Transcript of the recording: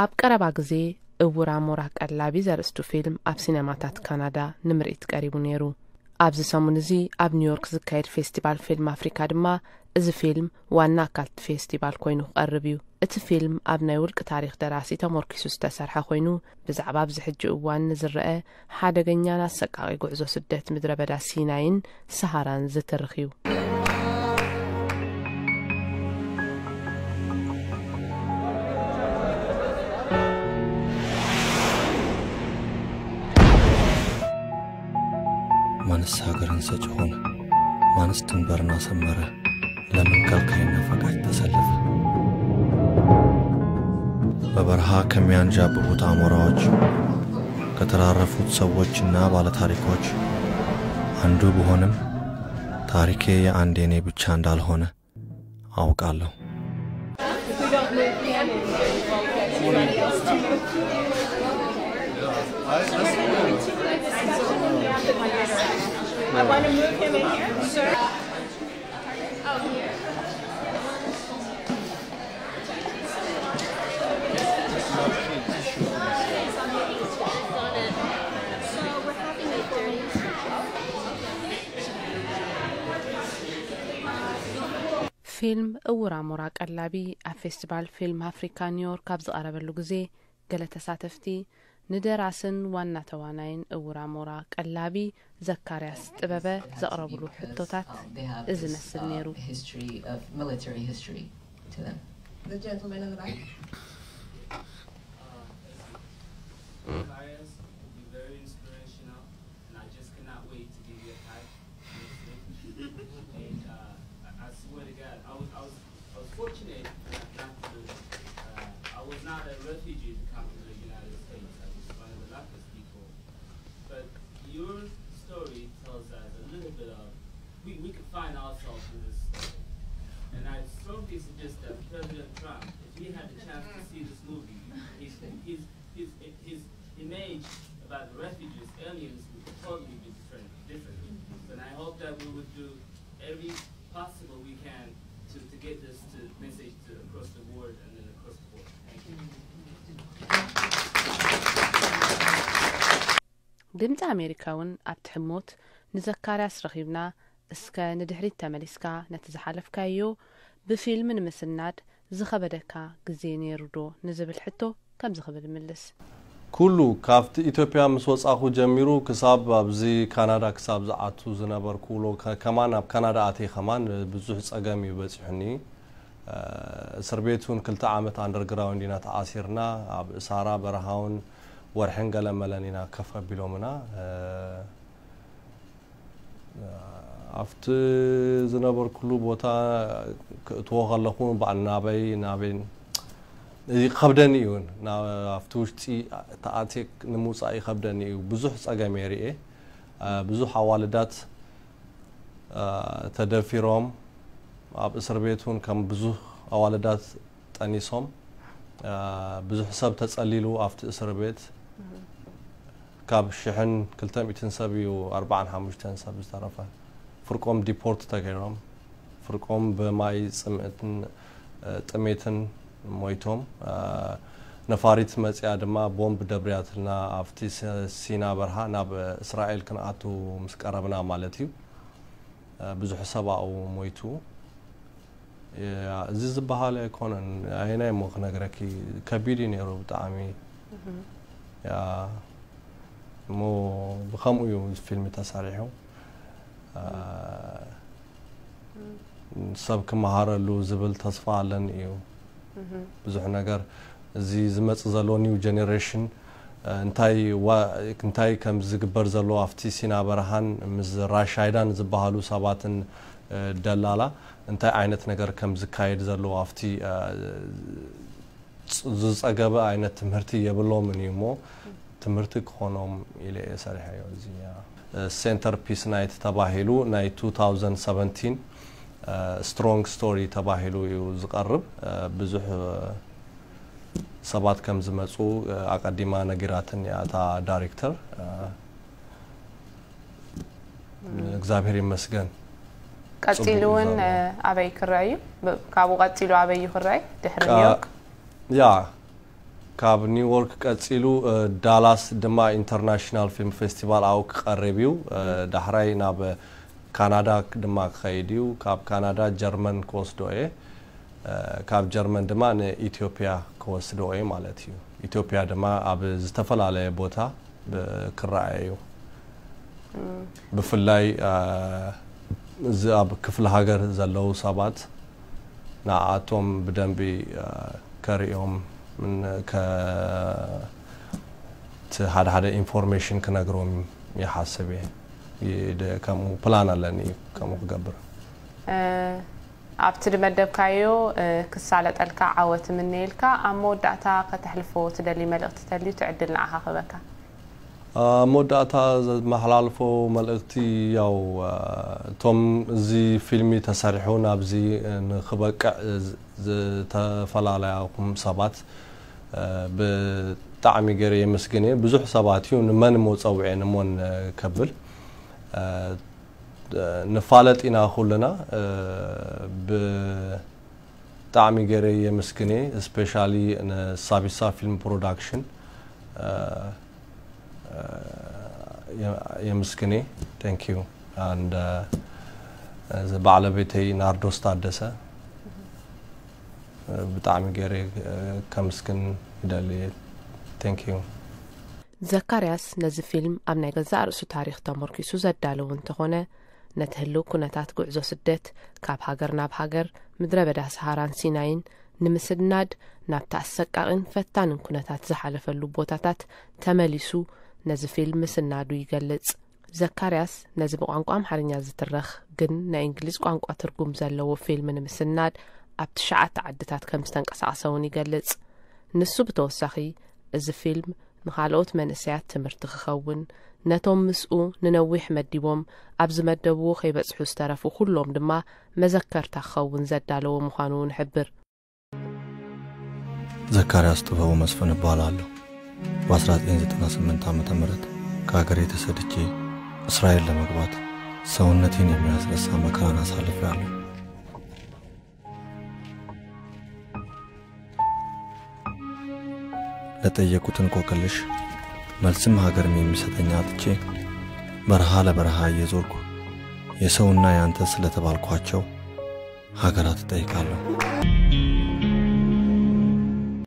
ኣብ ቀረባ ግዜ እውር ኣሞራ ቀላቢ ዘርእስቱ ፊልም ኣብ ሲነማታት ካናዳ ንምርኢት ቀሪቡ ነይሩ። ኣብዚ ሰሙን እዚ ኣብ ኒውዮርክ ዝካየድ ፌስቲቫል ፊልም ኣፍሪካ ድማ እዚ ፊልም ዋና ኣካል እቲ ፌስቲቫል ኮይኑ ክቐርብ እዩ። እቲ ፊልም ኣብ ናይ ውልቂ ታሪኽ ደራሲ ተሞርኪሱ ዝተሰርሐ ኮይኑ፣ ብዛዕባ ኣብዚ ሕጂ እዋን ንዝረአ ሓደገኛን ኣሰቃቒ ጉዕዞ ስደት ምድረ በዳ ሲናይን ሰሃራን ዝትርኽ እዩ። ማንስ ሃገርን ሰጭኹን፣ ማንስ ድንበርና ሰመረ፣ ለምን ከልካይና ፈቃድ ተሰለፈ። በበረሃ ከሚያንጃብቡት አሞራዎች፣ ከተራረፉት ሰዎችና ባለታሪኮች አንዱ ብሆንም፣ ታሪኬ የአንድ የኔ ብቻ እንዳልሆነ አውቃለሁ። ፊልም እውር ኣሞራ ቀላቢ ኣብ ፌስቲቫል ፊልም ኣፍሪካ ኒውዮርክ ኣብ ዝቐረበሉ ግዜ፣ ገለ ተሳተፍቲ ንደራስን ዋና ተዋናይን እውር ኣሞራ ቀላቢ ዘካርያስ ጥበበ ዘቕረብሉ ሕቶታት እዚ መስል ነይሩ። History of military history to them. The gentleman in the back. Matthias will be very inspirational, and I just cannot wait to give you a hug. Honestly. And uh, I, I swear to God, I was, I was, I was fortunate enough not to. Uh, I was not a refugee to come to the United States. I was one of the luckiest people. But your story tells us a little bit of we, we could find ourselves in this story. And I strongly suggest that President Trump, if he had the chance to see this movie, his, his, his, his image about the refugees, aliens, would totally be different. different. And I hope that we would do every possible we can to, to get this to message to across the board and then across the board. Thank you. ድምፂ ኣሜሪካ እውን ኣብቲ ሕሞት ንዘካርያስ ረኺብና፣ እስከ ንድሕሪት ተመሊስካ ነቲ ዝሓለፍካዮ ብፊልም ንምስናድ ዝኸበደካ ግዜ ነይሩ ዶ ንዝብል ሕቶ ከምዚ ክብል ይምልስ። ኩሉ ካብቲ ኢትዮጵያ ምስ ወጻኹ ጀሚሩ ክሳብ ኣብዚ ካናዳ ክሳብ ዝኣቱ ዝነበርኩ ውሎ ከማን ኣብ ካናዳ ኣትየ ከማን ብዙሕ ጸገም እዩ በጺሑኒ። እስር ቤት እውን ክልተ ዓመት ኣንደርግራውንድ ኢና ተኣሲርና። ኣብ እሳራ በረሃውን ወርሕን ገለ መለን ኢና ከፍ ኣቢሎምና። ኣብቲ ዝነበርኩሉ ቦታ ክእትዎ ከለኹ በዓል ናበይ ናበይ ይኸብደኒ እዩ። ኣብቲ ውሽጢ ተኣትየ ንምውፃእ ይኸብደኒ እዩ። ብዙሕ ፀገም እየ ርኤ። ብዙሕ ኣዋልዳት ተደፊሮም ኣብ እስር ቤት እውን ከም ብዙሕ ኣዋልዳት ጠኒሶም ብዙሕ ሰብ ተጸሊሉ ኣብቲ እስር ቤት ካብ ሽሕን ክልተ ሚእትን ሰብ እዩ ኣርባዓን ሓሙሽተን ሰብ ዝተረፈ። ፍርቆም ዲፖርት ተገይሮም ፍርቆም ብማይ ጽምእትን ጥሜትን ሞይቶም። ነፋሪት መጽያ ድማ ቦምብ ደብርያትና ኣብቲ ሲና በርሃ ናብ እስራኤል ክንኣቱ ምስ ቀረብና ማለት እዩ። ብዙሕ ሰብ ኣብኡ ሞይቱ። እዚ ዝበሃል ኣይኮነን። ኣየናይ እሞ ክነግረኪ ከቢድ እዩ ነይሩ ብጣዕሚ። እሞ ብከምኡ እዩ ፊልም ተሰሪሑ። ሰብ ክመሃረሉ ዝብል ተስፋ ኣለኒ እዩ። ብዙሕ ነገር እዚ ዝመጽእ ዘሎ ኒው ጀነሬሽን እንታይ እንታይ ከም ዝግበር ዘሎ ኣብቲ ሲና በረሃን ምስ ራሻይዳን ዝበሃሉ ሰባትን ደላላ እንታይ ዓይነት ነገር ከም ዝካየድ ዘሎ ኣብቲ ዝጸገበ ዓይነት ትምህርቲ የብሎምን እዩ እሞ ትምህርቲ ክኾኖም ኢለ እየ ሰሪሐዮ። እዚ ሴንተር ፒስ ናይት ተባሂሉ ናይ two thousand seventeen ስትሮንግ ስቶሪ ተባሂሉ እዩ ዝቐርብ። ብዙሕ ሰባት ከም ዝመፁ ኣቀዲማ ነጊራትን እያ እታ ዳይሬክተር። እግዚኣብሔር ይመስገን። ቀፂሉ እውን ኣበይ ክረኣዩ? ካብኡ ቀፂሉ ኣበይ እዩ ክረኣይ ድሕሪ ኒውዮርክ? ያ ካብ ኒውዮርክ ቀጺሉ ዳላስ ድማ ኢንተርናሽናል ፊልም ፌስቲቫል ኣብኡ ክቐርብ እዩ። ዳሕራይ ናብ ካናዳ ድማ ክኸይድ እዩ። ካብ ካናዳ ጀርመን ክወስዶ እየ። ካብ ጀርመን ድማ ንኢትዮጵያ ክወስዶ እየ ማለት እዩ። ኢትዮጵያ ድማ ኣብ ዝተፈላለየ ቦታ ክረኣየ እዩ። ብፍላይ እዚ ኣብ ክፍለ ሃገር ዘለዉ ሰባት ንኣቶም ብደንቢ ከርእዮም ሓደ ሓደ ኢንፎርሜሽን ክነግሮም ይሓስብ እየ። ከምኡ ፕላን ኣለኒ ከምኡ ክገብር። ኣብቲ ድመደብካዮ ክሳለጠልካ ዓወት ምነየልካ። ኣብ መወዳእታ ከተሕልፎ ትደሊ መልእኽቲ ተልዩ ትዕድል ንዓኻ ክበካ። ኣብ መወዳእታ ዘመሓላልፎ መልእኽቲ ያው እቶም እዚ ፊልሚ ተሰሪሑ ናብዚ ንክበቅዕ ዝተፈላለያኹም ሰባት ብጣዕሚ ገይረ የመስግን እየ። ብዙሕ ሰባት እዩ ንመን እሞ ጸውዐ ንሞን ከብል ንፋለጥ ኢና ኩልና። ብጣዕሚ ገይረ የመስግን እየ። ስፔሻሊ ንሳቢሳ ፊልም ፕሮዳክሽን የምስግን እየ። Thank you and ባዕለቤተይ ናርዶስ ታደሰ ብጣዕሚ ገይረ ከምስግን ይደሊ እየ። Thank you። ዘካርያስ ነዚ ፊልም ኣብ ናይ ገዛእ ርእሱ ታሪኽ ተመርኲሱ ዘዳለዎ እንተኾነ፣ ነቲ ህልው ኩነታት ጉዕዞ ስደት፣ ካብ ሃገር ናብ ሃገር፣ ምድረ በዳ ሰሃራን ሲናይን ንምስናድ ናብቲ ኣሰቃቒን ፈታንን ኩነታት ዝሓለፈሉ ቦታታት ተመሊሱ ነዚ ፊልም ምስናዱ ይገልጽ። ዘካርያስ ነዚ ብቋንቋ ኣምሓርኛ ዝትረኽ ግን ናይ እንግሊዝ ቋንቋ ትርጉም ዘለዎ ፊልም ንምስናድ ኣብ ትሽዓተ ዓድታት ከም ዝተንቀሳቐሰ እውን ይገልጽ። ንሱ ብተወሳኺ እዚ ፊልም ንኻልኦት መንእሰያት ትምህርቲ ክኸውን፣ ነቶም ምስኡ ንነዊሕ መዲቦም ኣብ ዝመደብዎ ከይበጽሑ ዝተረፉ ኩሎም ድማ መዘከርታ ክኸውን ዘዳለዎ ምዃኑ እውን ይሕብር። ዘካርያስ ጥበቡ መስፍን እባላለሁ። በ1998 ዓመተ ምህረት ከሀገሬ ተሰድጄ እስራኤል ለመግባት ሰውነቴን የሚያስረሳ መከራን አሳልፌያለሁ። ለጠየቁት እንቆቅልሽ መልስም ሀገርም የሚሰጠኝ አጥቼ በረሃ ለበረሃ እየዞርኩ የሰውና ያንተ ስለተባልኳቸው ሀገራት እጠይቃለሁ።